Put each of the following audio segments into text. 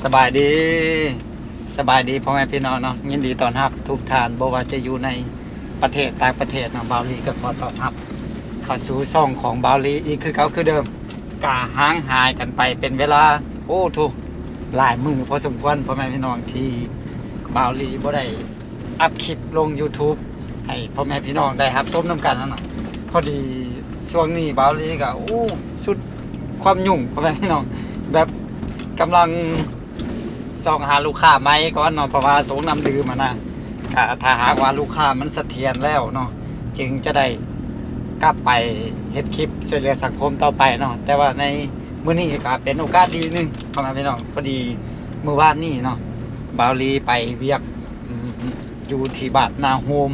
ສະບາຍດີ ສະບາຍດີພໍ່ແມ່ພີ່ນ້ອງເນາະ, ຍິນດີຕ້ອນຮັບທຸກທ່ານ ບໍ່ວ່າຈະຢູ່ໃນປະເທດຕ່າງປະເທດເນາະ. ບ່າວລີກໍຂໍຕ້ອນຮັບເຂົ້າສູ່ຊ່ອງຂອງບ່າວລີອີກຄືເກົ່າຄືເດີມ. ກະຫ່າງຫາຍກັນໄປເປັນເວລາ ໂອ້ ໂທ້ ຫຼາຍມື້ພໍສົມຄວນ ພໍ່ແມ່ພີ່ນ້ອງ ທີ່ບ່າວລີບໍ່ໄດ້ອັບຄລິບລົງ YouTube ໃຫ້ພໍ່ແມ່ພີ່ນ້ອງໄດ້ຮັບຊົມນຳກັນຫັ້ນນະ. ພໍດີຊ່ວງນີ້ບ່າວລີກໍ ໂອ້ ສຸດຄວາມຫຍຸ້ງ ພໍ່ແມ່ພີ່ນ້ອງ ແບບກຳລັງ ຊອກຫາລູກຄ້າໃໝ່ກ່ອນເນາະ ເພາະວ່າຊົງນ້ຳດື່ມຫັ້ນນະ. ກະຖ້າຫາກວ່າລູກຄ້າມັນສະຖຽນແລ້ວເນາະ ຈຶ່ງຈະໄດ້ກັບໄປເຮັດຄລິບຊ່ວຍເຫຼືອສັງຄົມຕໍ່ໄປເນາະ. ແຕ່ວ່າໃນມື້ນີ້ກະເປັນໂອກາດດີໜຶ່ງ ພໍ່ແມ່ພີ່ນ້ອງ, ພໍດີມື້ວານນີ້ເນາະ ບ່າວລີໄປວຽກ ອືມ ຢູ່ທີ່ບ້ານນາໂຮມ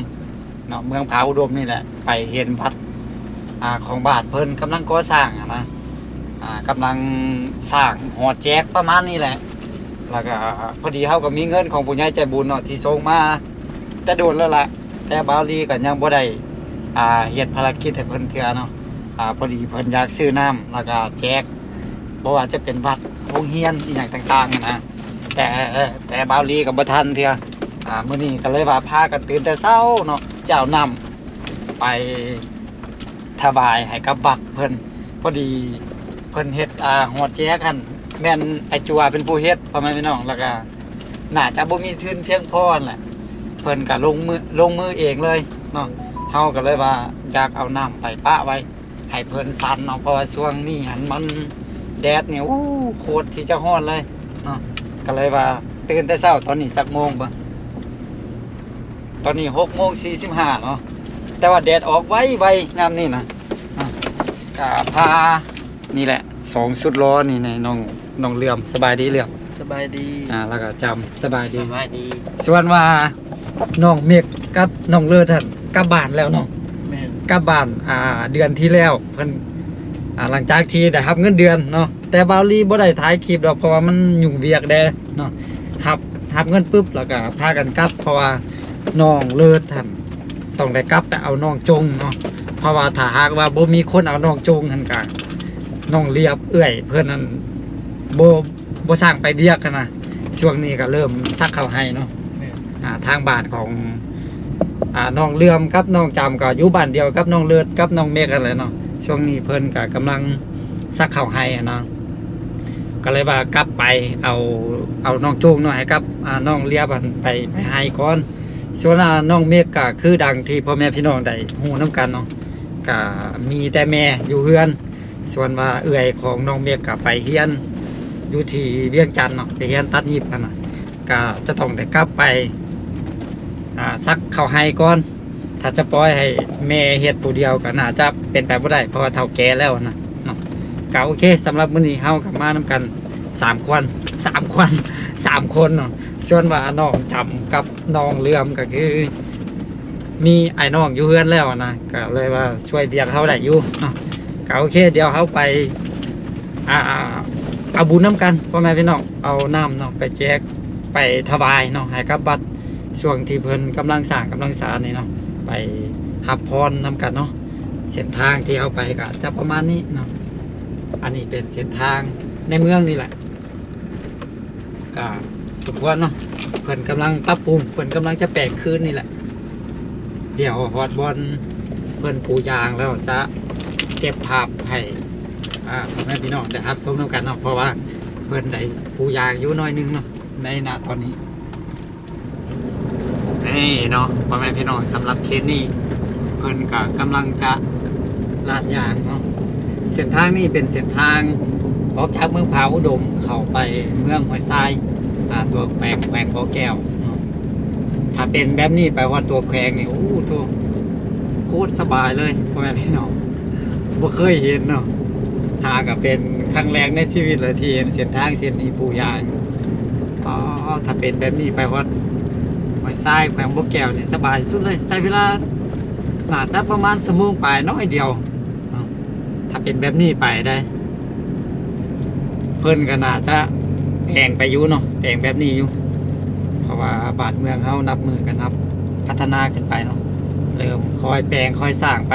ເນາະ ເມືອງຜາອຸດົມນີ້ແຫຼະ ໄປເຫັນວັດ ອ່າ ຂອງບ້ານເພິ່ນກຳລັງກໍ່ສ້າງຫັ້ນນະ ອ່າ ກຳລັງສ້າງຫໍແຈກປະມານນີ້ແຫຼະ. ແລ້ວກໍພໍດີເຮົາກໍມີເງິນຂອງຜູ້ໃຫຍ່ໃຈບຸນເນາະ ທີ່ສົ່ງມາແຕ່ດົນແລ້ວລະ, ແຕ່ບ່າວລີກໍຍັງບໍ່ໄດ້ ອ່າ ເຮັດພາລະກິດໃຫ້ເພິ່ນເທື່ອເນາະ. ອ່າ ພໍດີເພິ່ນຢາກຊື້ນ້ຳ ແລ້ວກໍແຈກ ບໍ່ວ່າຈະເປັນວັດ ໂຮງຮຽນ ອີ່ຫຍັງຕ່າງໆ ຫັ້ນນະ. ແຕ່ ແຕ່ບ່າວລີກໍບໍ່ທັນເທື່ອ. ອ່າ ມື້ນີ້ກໍເລີຍວ່າພາກັນຕື່ນແຕ່ເຊົ້າເນາະ ຈະເອົານ້ຳໄປຖວາຍໃຫ້ກັບວັດເພິ່ນ. ພໍດີເພິ່ນເຮັດ ອ່າ ຫໍແຈກຫັ້ນ ແມ່ນອ້າຍຈົວເປັນຜູ້ເຮັດ ພໍ່ແມ່ພີ່ນ້ອງ, ແລ້ວກໍໜ້າຈະບໍ່ມີທຶນພຽງພໍຫັ້ນແຫຼະ ເພິ່ນກໍລົງມື ລົງມືເອງເລີຍເນາະ. ເຮົາກໍເລີຍວ່າຢາກເອົານ້ຳໄປປະໄວ້ ໃຫ້ເພິ່ນສັນເນາະ ເພາະວ່າຊ່ວງນີ້ຫັ້ນມັນແດດນີ້ ໂອ້ ໂຄດທີ່ຈະຮ້ອນເລີຍເນາະ. ກໍເລີຍວ່າຕື່ນແຕ່ເຊົ້າ ຕອນນີ້ຈັກໂມງເບິ່ງ ຕອນນີ້ຫົກໂມງສີ່ສິບຫ້າເນາະ ແຕ່ວ່າແດດອອກໄວໆ ຍາມນີ້ນະ. ອ່າ ກະພາ ນີ້ແຫຼະ ສອງສຸດຫຼໍ່ນີ້ ນ້ອງ ນ້ອງເຫຼືອມ. ສະບາຍດີເຫຼືອມ. ສະບາຍດີ. ອ່າ ແລ້ວກໍຈຳ ສະບາຍດີ ສະບາຍດີ. ສ່ວນວ່ານ້ອງເມັກກັບນ້ອງເລີດຫັ້ນກັບບ້ານແລ້ວເນາະ. ແມ່ນ ກັບບ້ານ ອ່າ ເດືອນທີ່ແລ້ວ ເພິ່ນ ອ່າ ຫຼັງຈາກທີ່ໄດ້ຮັບເງິນເດືອນເນາະ, ແຕ່ບ່າວລີບໍ່ໄດ້ຖ່າຍຄລິບດອກ ເພາະວ່າມັນຫຍຸ້ງວຽກແດ່ເນາະ. ຮັບ ຮັບເງິນປຶບ ແລ້ວກໍພາກັນກັບ ເພາະວ່ານ້ອງເລີດຫັ້ນ ຕ້ອງໄດ້ກັບໄປເອົານ້ອງຈົງເນາະ, ເພາະວ່າຖ້າຫາກວ່າບໍ່ມີຄົນເອົານ້ອງຈົງຫັ້ນກະ ນ້ອງລຽບເອື້ອຍເພິ່ນນັ້ນ ບໍ່ ບໍ່ຊ່າງໄປວຽກຫັ້ນນະ. ຊ່ວງນີ້ກໍເລີ່ມສັກເຂົ້າໄຮ່ເນາະ. ແມ່ນ. ອ່າ ທາງບ້ານຂອງ ອ່າ ນ້ອງເຫຼືອມກັບນ້ອງຈຳກໍຢູ່ບ້ານດຽວກັບນ້ອງເລີດກັບນ້ອງເມັກຫັ້ນແຫຼະເນາະ. ຊ່ວງນີ້ເພິ່ນກໍກຳລັງສັກເຂົ້າໄຮ່ຫັ້ນນະ, ກໍເລີຍວ່າກັບໄປເອົາ ເອົານ້ອງໂຈງນ້ອຍກັບ ອ່າ ນ້ອງລຽບຫັ້ນໄປ ໄປໄຮ່ກ່ອນ. ສ່ວນ ອ່າ ນ້ອງເມັກກໍຄືດັ່ງທີ່ພໍ່ແມ່ພີ່ນ້ອງໄດ້ຮູ້ນຳກັນເນາະ, ກໍມີແຕ່ແມ່ຢູ່ເຮືອນ. ສ່ວນວ່າເອື້ອຍຂອງນ້ອງເມັກກໍໄປຮຽນຢູ່ທີ່ວຽງຈັນເນາະ, ໄປຮຽນຕັດຫຍິບຫັ້ນນະ, ກໍຈະຕ້ອງໄດ້ກັບໄປ ອ່າ ສັກເຂົ້າໄຮ່ກ່ອນ. ຖ້າຈະປ່ອຍໃຫ້ແມ່ເຮັດຜູ້ດຽວກໍໜ້າຈະເປັນໄປບໍ່ໄດ້ ເພາະວ່າເຖົ້າແກ່ແລ້ວນະເນາະ. ກໍໂອເຄ ສຳລັບມື້ນີ້ເຮົາກໍມານຳກັນສາມຄົນ ສາມຄົນ ສາມຄົນເນາະ. ສ່ວນວ່ານ້ອງຈຳກັບນ້ອງເຫຼືອມກໍຄືມີອ້າຍນ້ອງຢູ່ເຮືອນແລ້ວນະ, ກໍເລີຍວ່າຊ່ວຍວຽກເຮົາໄດ້ຢູ່ເນາະ. ກໍໂອເຄ ດຽວເຮົາໄປ ອ່າ ເອົາບຸນນຳກັນ ພໍ່ແມ່ພີ່ນ້ອງ, ເອົານ້ຳເນາະ ໄປແຈກ ໄປຖວາຍເນາະ ໃຫ້ກັບວັດ ຊ່ວງທີ່ເພິ່ນກຳລັງສ້າງກຳລັງສານີ້ເນາະ, ໄປຮັບພອນນຳກັນເນາະ. ເສັ້ນທາງທີ່ເຮົາໄປກໍຈະປະມານນີ້ເນາະ. ອັນນີ້ເປັນເສັ້ນທາງໃນເມືອງນີ້ແຫຼະ ກໍສົມຄວນເນາະ, ເພິ່ນກຳລັງປັບປຸງ ເພິ່ນກຳລັງຈະແປງຄືນນີ້ແຫຼະ. ດຽວຮອດບ່ອນເພິ່ນປູຢາງແລ້ວຈະເກັບພາບໃຫ້ ອ່າ ພໍ່ແມ່ພີ່ນ້ອງໄດ້ຮັບຊົມນຳກັນເນາະ, ເພາະວ່າເພິ່ນໄດ້ປູຢາງຢູ່ໜ້ອຍໜຶ່ງເນາະ ໃນ ນະ ຕອນນີ້. ນີ້ເນາະ ພໍ່ແມ່ພີ່ນ້ອງ, ສຳລັບເຂດນີ້ເພິ່ນກໍກຳລັງຈະລາດຢາງເນາະ. ເສັ້ນທາງນີ້ເປັນເສັ້ນທາງອອກຈາກເມືອງຜາອຸດົມເຂົ້າໄປເມືອງຫ້ວຍຊາຍ ອ່າ ຕົວແຂວງ ແຂວງບໍ່ແກ້ວເນາະ. ຖ້າເປັນແບບນີ້ໄປຮອດຕົວແຂວງນີ້ ໂອ້ໂທ້ ໂຄດສະບາຍເລີຍ ພໍ່ແມ່ພີ່ນ້ອງ, ບໍ່ເຄີຍເຫັນເນາະ. ຫາກໍເປັນຄັ້ງແລກໃນຊີວິດເລີຍທີ່ເຫັນເສັ້ນທາງເສັ້ນນີ້ປູຢາງ. ອໍ ຖ້າເປັນແບບນີ້ໄປຮອດຫ້ວຍຊາຍ ແຂວງບໍ່ແກ້ວນີ້ສະບາຍສຸດເລີຍ, ໃຊ້ເວລາໜ້າຈະປະມານຊົ່ວໂມງປາຍໜ້ອຍດຽວເນາະ ຖ້າເປັນແບບນີ້ໄປໄດ໋. ເພິ່ນກໍໜ້າຈະແປງໄປຢູ່ເນາະ ແປງແບບນີ້ຢູ່, ເພາະວ່າບ້ານເມືອງເຮົານັບມື້ກໍນັບພັດທະນາຂຶ້ນໄປເນາະ, ເລີ່ມຄ່ອຍແປງຄ່ອຍສ້າງໄປ.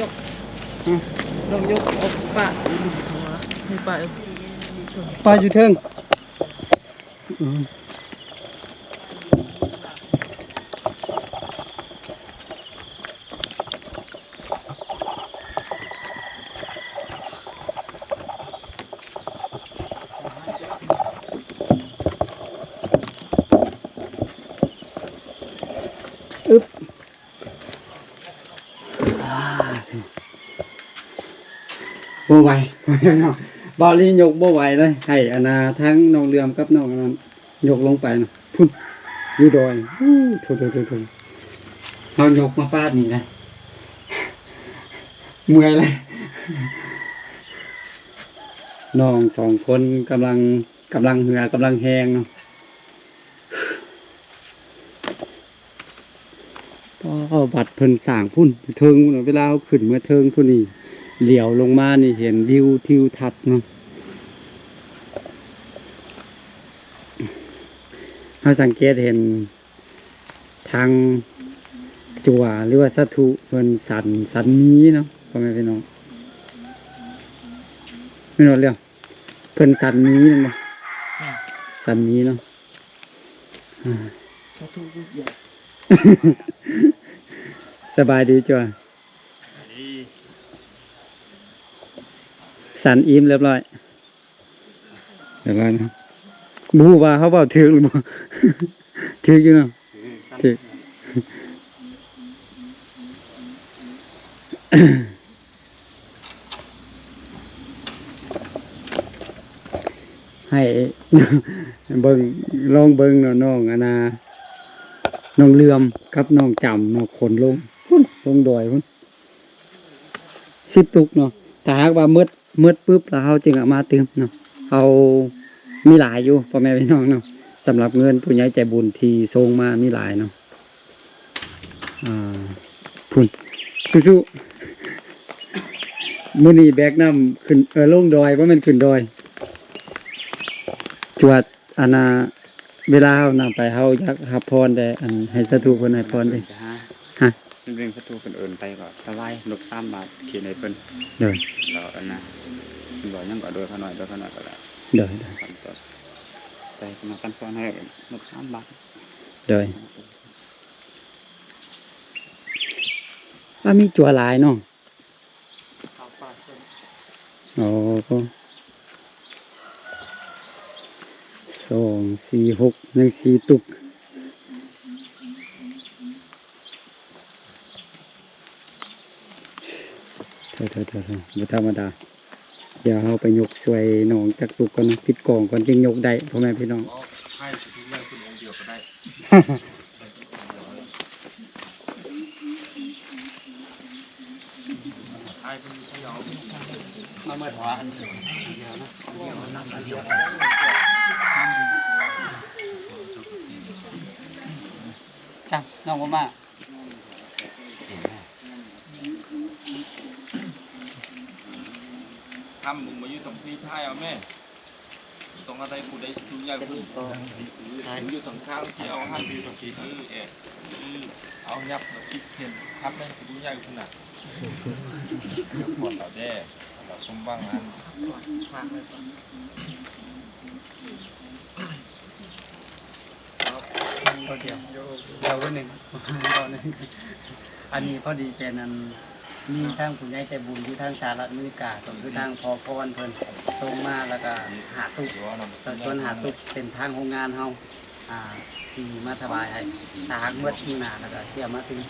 ຍົກ ຮະ ນ້ອງຍົກເອົາປາ ໃຫ້ປາ ປາຢູ່ເທິງ. ອືມ ອຶບ. ບໍ່ໄຫວ ພໍ່ແມ່ພີ່ນ້ອງ ບ່າວລີຍົກບໍ່ໄຫວເລີຍ ໃຫ້ອັນນ່າ ທັງນ້ອງເຫຼືອມກັບນ້ອງອັນນັ້ນຍົກລົງໄປນະ ພຸ້ນ ຢູ່ດອຍ ໂທ້ໆໆໆ ເຮົາຍົກມາປາດນີ້ນະ ເມື່ອຍເລີຍ ນ້ອງສອງຄົນກຳລັງ ກຳລັງເຫື່ອ ກຳລັງແຮງເນາະ. ອໍ ວັດເພິ່ນສ້າງພຸ້ນ ຢູ່ເທິງພຸ້ນ ເວລາເຮົາຂຶ້ນເມືອເທິງພຸ້ນນີ້ ຫຼຽວລົງມານີ້ເຫັນວິວທິວທັດເນາະ ເຮົາສັງເກດເຫັນທາງຈົວ ຫຼືວ່າສາທຸເພິ່ນສັນ ສັນໝີເນາະ ພໍ່ແມ່ພີ່ນ້ອງ ແມ່ນບໍ່ເລື່ອງ? ເພິ່ນສັນໝີແມ່ນບໍ່? ແມ່ນ ສັນໝີເນາະ ອາ ສາທຸ ສະບາຍດີຈ້ວຍ ສັນອີ່ມລຽບຮ້ອຍ ລຽບຮ້ອຍນະ ບໍ່ຮູ້ວ່າເຮົາເວົ້າຖືກຫຼືບໍ່ ຖືກຢູ່ເນາະ ຖືກ ໃຫ້ເບິ່ງ ລອງເບິ່ງເນາະ ນ້ອງອັນນ່າ ນ້ອງເຫຼືອມກັບນ້ອງຈຳເນາະ ຂົນລົງພຸ້ນ ລົງດອຍພຸ້ນ ສິບຕຸກເນາະ ຖ້າຫາກວ່າໝົດ ໝົດປຶບ ແລ້ວເຮົາຈຶ່ງເອົາມາຕື່ມເນາະ ເຮົາມີຫຼາຍຢູ່ ພໍ່ແມ່ພີ່ນ້ອງເນາະ ສຳລັບເງິນຜູ້ໃຫຍ່ໃຈບຸນທີ່ສົ່ງມາມີຫຼາຍເນາະ. ອ່າ ພຸ້ນ ສູ້ໆ ມື້ນີ້ແບກນ້ຳຂຶ້ນ ເອີ ລົງດອຍ ບໍ່ແມ່ນຂຶ້ນດອຍ ຈວດ ອັນນ່າ ເວລາເຮົານຳໄປ ເຮົາຢາກຮັບພອນແດ່ ອັນ ໃຫ້ສາທຸເພິ່ນໃຫ້ພອນເດ້ ຮະ ເປັນສາທຸເພິ່ນເອີ້ນໄປກໍຖວາຍນົກສາມບາດ ຂີນໃຫ້ເພິ່ນ ໂດຍ ແລ້ວອັນນ່າ ເພິ່ນບອກຫຍັງກໍໂດຍຂ້ານ້ອຍ ໂດຍຂ້ານ້ອຍກໍແລ້ວ ໂດຍ ໂດຍ ໃສ່ມາກັນພອນໃຫ້ນົກສາມບາດ ໂດຍ ອ່າ ມີຈົວຫຼາຍເນາະ ອໍ ສອງ ສີ່ ຫົກ ຍັງສີ່ຕຸກ ໂທ້ໆໆໆ ບໍ່ທຳມະດາ ດຽວເຮົາໄປຍົກຊ່ວຍນ້ອງຈັກຕຸກກ່ອນເນາະ ປິດກ້ອງກ່ອນຈຶ່ງຍົກໄດ້ ພໍ່ແມ່ພີ່ນ້ອງ ໃຫ້ຊິຍົກເພິ່ນອົງດຽວກໍໄດ້ ມາເໝິດຫົວອັນດຽວນະ ອັນດຽວນະ ອັນດຽວນະ ຈ້ະ ນ້ອງບໍ່ມາ. ທຳມຶງມາຢູ່ຕອງພີ້ ຖ່າຍເອົາແມ່ ຕອງອັນໃດຜູ້ໃດສູງໃຫຍ່ຂຶ້ນ ຢູ່ຕອງຂ້າງທີ່ເອົາຫັ້ນ ເອີ ເອົາຫຍັບມາຕິດເຫັນຄັກແມ່ນຜູ້ໃຫຍ່ພຸ້ນນະ ໝົດແລ້ວເດ້ ລາວສົມຫວັງຫັ້ນ ອັນນີ້ພໍດີເປັນອັນ ມີທາງຜູ້ໃຫຍ່ໃຈບຸນຢູ່ທາງສະຫະລັດອາເມລິກາ ກໍຄືທາງພໍ່ພອນເພິ່ນສົ່ງມາ ແລ້ວກະຫ້າຕຸກ ກໍສ່ວນຫ້າຕຸກເປັນທາງໂຮງງານເຮົາ ອ່າ ທີ່ມາຖວາຍໃຫ້ ຖ້າຫາກໝົດມື້ໜ້າ ແລ້ວກະຊິເອົາມາຕື່ມ.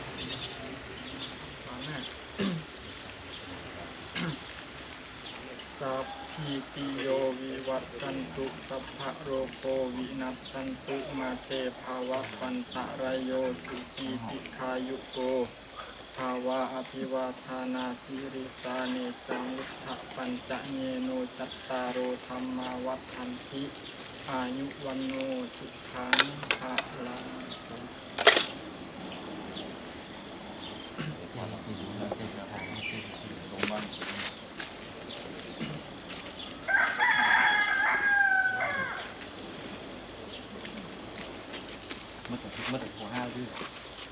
Sabbītiyo vivajjantu, sabbarogo vinassantu, mā te bhavatvantarāyo, sukhī dīghāyuko bhava. Abhivādanasīlissa niccaṃ vuḍḍhāpacāyino, cattāro dhammā vaḍḍhanti, āyu vaṇṇo sukhaṃ balaṃ.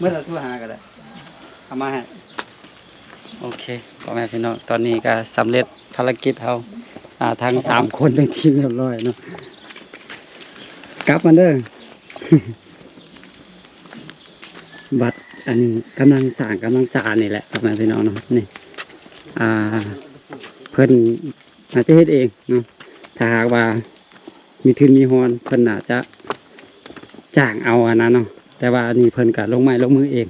ໝົດແລ້ວ ໂທຫາກໍໄດ້ ເອົາມາໃຫ້. ໂອເຄ ພໍ່ແມ່ພີ່ນ້ອງ ຕອນນີ້ກໍສຳເລັດພາລະກິດເຮົາ ອ່າ ທັງສາມຄົນເປັນທີ່ຮຽບຮ້ອຍເນາະ ກັບມາເດີ ວັດອັນນີ້ກຳລັງສ້າງ ກຳລັງສ້າງນີ້ແຫຼະ ພໍ່ແມ່ພີ່ນ້ອງເນາະ ນີ້ ອ່າ ເພິ່ນ ອາດຈະເຮັດເອງເນາະ ຖ້າຫາກວ່າມີທຶນມີຮອນ ເພິ່ນອາດຈະຈ້າງເອົາຫັ້ນນະເນາະ ແຕ່ວ່າອັນນີ້ເພິ່ນກະລົງໄມ້ລົງມືເອງ.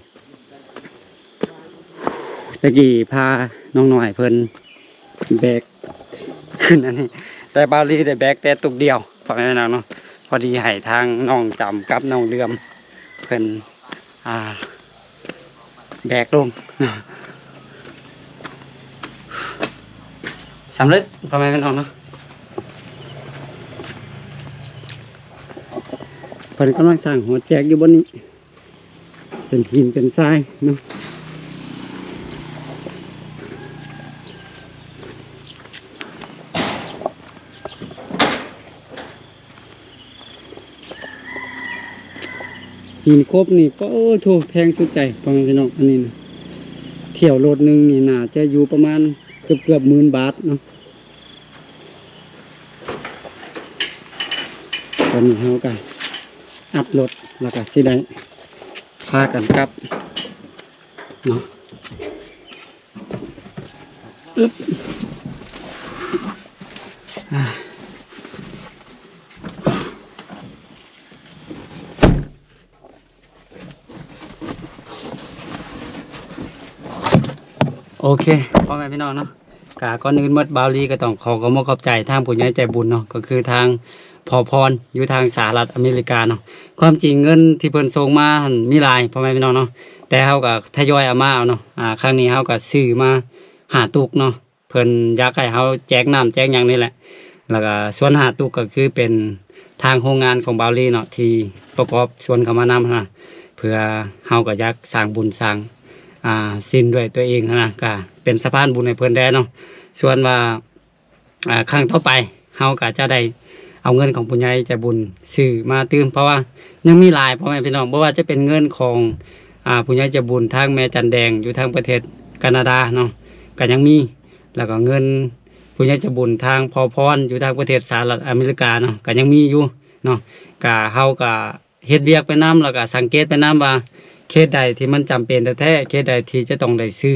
ແຕ່ກີ້ພານ້ອງນ້ອຍເພິ່ນແບກຂຶ້ນອັນນີ້ ແຕ່ບ່າວລີໄດ້ແບກແຕ່ຕຸກດຽວ ພໍ່ແມ່ພີ່ນ້ອງເນາະ ພໍດີໃຫ້ທາງນ້ອງຈຳກັບນ້ອງເຫຼືອມເພິ່ນ ອ່າ ແບກລົງ ສຳເລັດ ພໍ່ແມ່ພີ່ນ້ອງເນາະ ເພິ່ນກຳລັງສ້າງຫໍແຈກຢູ່ບ່ອນນີ້ ເປັນຫີນເປັນຊາຍເນາະ ຫີນຄົບນີ້ ປະໂອໂທ້ ແພງສຸດໃຈ ພໍ່ແມ່ພີ່ນ້ອງ ອັນນີ້ນະ ຖ້ຽວລົດໜຶ່ງນີ້ໜ້າຈະຢູ່ປະມານເກືອບໆໝື່ນບາດເນາະ. ຕອນນີ້ເຮົາກະອັດລົດ ແລ້ວກະຊິໄດ້ພາກັນກັບເນາະ ອຶບ ອ່າ. ໂອເຄ ພໍ່ແມ່ພີ່ນ້ອງເນາະ ກະກ່ອນອື່ນໝົດ ບ່າວລີກໍຕ້ອງຂໍຂອບອົກຂອບໃຈທາງຜູ້ໃຫຍ່ໃຈບຸນເນາະ ກໍຄືທາງພໍ່ພອນ ຢູ່ທາງສະຫະລັດອາເມລິກາເນາະ ຄວາມຈິງເງິນທີ່ເພິ່ນສົ່ງມາຫັ້ນມີຫຼາຍ ພໍ່ແມ່ພີ່ນ້ອງເນາະ ແຕ່ເຮົາກໍທະຍອຍເອົາມາເອົາເນາະ ອ່າ ຄັ້ງນີ້ເຮົາກໍຊື້ມາຫ້າຕຸກເນາະ. ເພິ່ນຢາກໃຫ້ເຮົາແຈກນ້ຳແຈກຫຍັງນີ້ແຫຼະ ແລ້ວກະສ່ວນຫ້າຕຸກກໍຄືເປັນທາງໂຮງງານຂອງບ່າວລີເນາະ ທີ່ປະກອບສ່ວນເຂົ້າມານຳຫັ້ນນະ ເພື່ອເຮົາກໍຢາກສ້າງບຸນສ້າງ ອ່າ ສິນດ້ວຍຕົວເອງຫັ້ນນະ ກະເປັນສະພານບຸນໃຫ້ເພິ່ນແດ່ເນາະ ສ່ວນວ່າ ອ່າ ຄັ້ງຕໍ່ໄປເຮົາກໍຈະໄດ້ເອົາເງິນຂອງຜູ້ໃຫຍ່ໃຈບຸນຊື້ມາຕື່ມ ເພາະວ່າຍັງມີຫຼາຍ ພໍ່ແມ່ພີ່ນ້ອງ ບໍ່ວ່າຈະເປັນເງິນຂອງ ອ່າ ຜູ້ໃຫຍ່ໃຈບຸນທາງແມ່ຈັນແດງຢູ່ທາງປະເທດການາດາເນາະ ກໍຍັງມີ ແລ້ວກໍເງິນຜູ້ໃຫຍ່ໃຈບຸນທາງພໍ່ພອນຢູ່ທາງປະເທດສະຫະລັດອາເມລິກາເນາະ ກໍຍັງມີຢູ່ເນາະ ກະເຮົາກະເຮັດວຽກໄປນຳ ແລ້ວກະສັງເກດໄປນຳວ່າເຂດໃດທີ່ມັນຈຳເປັນແທ້ໆ ເຂດໃດທີ່ຈະຕ້ອງໄດ້ຊື້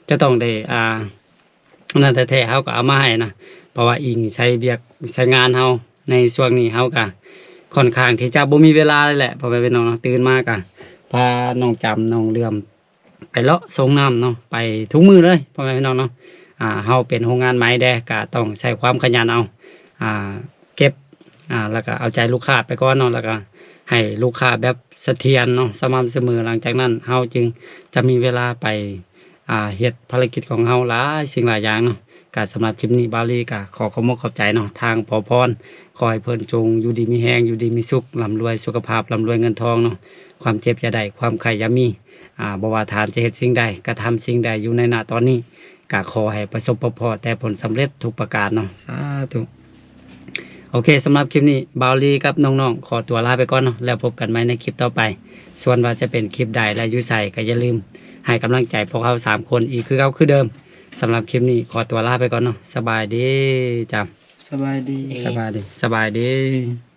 ຈະຕ້ອງໄດ້ ອ່າ ນັ້ນແທ້ໆ ເຮົາກໍເອົາມາໃຫ້ນະ ເພາະວ່າອີງໃສ່ວຽກໃສ່ງານເຮົາ ໃນຊ່ວງນີ້ເຮົາກະຂ້ອນຂ້າງທີ່ຈະບໍ່ມີເວລາເລີຍແຫຼະ ພໍ່ແມ່ພີ່ນ້ອງເນາະ ຕື່ນມາກະພານ້ອງຈຳ ນ້ອງເຫຼືອມ ໄປເລາະສົ່ງນ້ຳເນາະ ໄປທຸກມື້ເລີຍ ພໍ່ແມ່ພີ່ນ້ອງເນາະ ອ່າ ເຮົາເປັນໂຮງງານໃໝ່ແດ່ ກະຕ້ອງໃຊ້ຄວາມຂະຫຍັນເອົາ ອ່າ ເກັບ ອ່າ ແລ້ວກະເອົາໃຈລູກຄ້າໄປກ່ອນເນາະ ແລ້ວກະໃຫ້ລູກຄ້າແບບສະຖຽນເນາະ ສະໝ່ຳສະເໝີ ຫຼັງຈາກນັ້ນເຮົາຈຶ່ງຈະມີເວລາໄປ ອ່າ ເຮັດພາລະກິດຂອງເຮົາຫຼາຍສິ່ງຫຼາຍຢ່າງເນາະ ກະສຳລັບຄລິບນີ້ ບ່າວລີກະຂໍຂອບອົກຂອບໃຈເນາະ ທາງພໍ່ພອນ ຂໍໃຫ້ເພິ່ນຈົ່ງຢູ່ດີມີແຮງ ຢູ່ດີມີສຸກ ລ່ຳລວຍສຸຂະພາບ ລ່ຳລວຍເງິນທອງເນາະ ຄວາມເຈັບຢ່າໄດ້ ຄວາມໄຂ້ຢ່າມີ ອ່າ ບໍ່ວ່າທ່ານຈະເຮັດສິ່ງໃດ ກະທຳສິ່ງໃດຢູ່ໃນນະຕອນນີ້ ກະຂໍໃຫ້ປະສົບປະເພາະແຕ່ຜົນສຳເລັດທຸກປະການເນາະ ສາທຸ. ໂອເຄ ສຳລັບຄລິບນີ້ ບ່າວລີກັບນ້ອງໆ ຂໍຕົວລາໄປກ່ອນເນາະ ແລ້ວພົບກັນໃໝ່ໃນຄລິບຕໍ່ໄປ ສ່ວນວ່າຈະເປັນຄລິບໃດ ແລະ ຢູ່ໃສ ກໍຢ່າລືມໃຫ້ກຳລັງໃຈພວກເຮົາສາມຄົນອີກຄືເກົ່າຄືເດີມ. ສຳລັບຄລິບນີ້ ຂໍຕົວລາໄປກ່ອນເນາະ ສະບາຍດີ ຈຳ ສະບາຍດີ ສະບາຍດີ ສະບາຍດີ.